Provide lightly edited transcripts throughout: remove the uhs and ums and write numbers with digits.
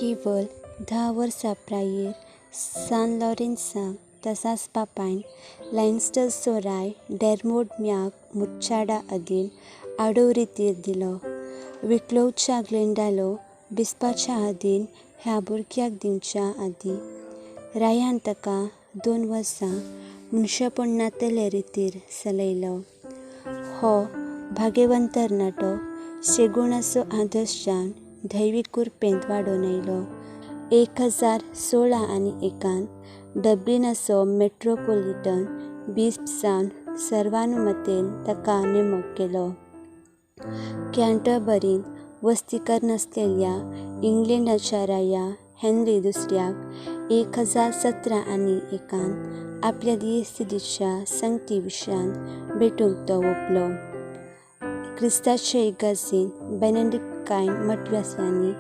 केवल 10 वर्सां प्रायेर सान लॉरेन्साक तसाच बापायन लैन्स्टरचो राय डॅरमोड म्याक मुर्चाडा अधीन आडव रितीर दिलो. विकलोवच्या ग्लेंडालो बिस्पाच्या अधीन ह्या भुरग्याक दिवच्या आदीं रायान ताका 2 वर्सां मनशेपण नातले रितीर चलयलो. हो भाग्यवंत तरणाटो शेगुणाचो आदर्श जावन दैवीक कुरपेंत वाडोवन आयलो. 1016 आनी एकान डब्लिनाचो मेट्रोपोलिटन बिस्प जावन सर्वानुमतेन ताका नेमक केलो. कॅन्टरबरींत वस्ती करनासलेल्या इंग्लंडाच्या राया हेनरी दुसऱ्याक 1017 आनी एकान आपल्या दियेस्तीच्या संगती विशयांत भेटूंक तो ओंपलो. क्रिस्ताचे इगर्जेंत बेनेडिक्टायन मठवासियांनी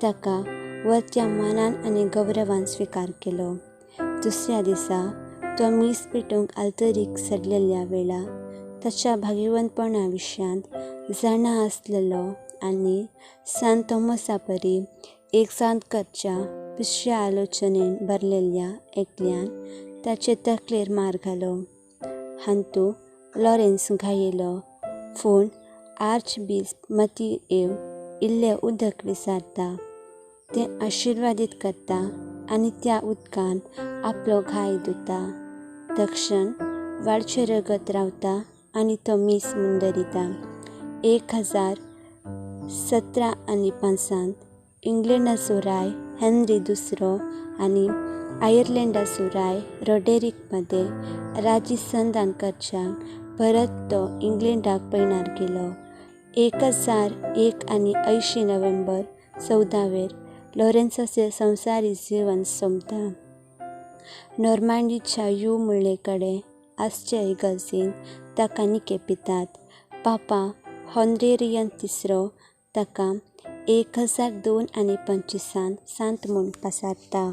ताका वरत्या मानान आनी गौरवान स्विकार केलो. दुसऱ्या दिसा तो मीस पेटोवंक आल्तरीक चडलेल्या वेळा ताच्या भाग्यवंतपणा विशयांत जाणा आसलेलो आनी सांत थॉमसा परी एक सांत करच्या पिश्या आलोचनेन भरलेल्या एकल्यान ताचे तकलेर मार घालो. हांतू लॉरेन्स घायेलो. पूण आर्चबिस्प मती येवन इल्लें उदक विचारता, तें आशिर्वादीत करता आनी त्या उदकान आपलो घाय धुता. तक्षण वाडचें रगत रावता आनी तो मीस मुंदरिता. 1017 आनी पांचांत इंग्लंडाचो राय हेनरी दुसरो आनी आयर्लंडाचो राय रॉडेरीक मदें राजी संधान करच्याक परत तो इंग्लंडाक पयणार गेलो. 1081 आनी 80 नोव्हेंबर 14वेर लॉरेन्साचें संवसारीक जीवन सोंपता. नॉर्मांडीच्या you म्हळ्ळे कडेन आसचे इगर्जेंत ताका निके पितात. पापा हॉनरेरियन तिसरो ताका 1002 आनी 25 सांत म्हूण पासारता.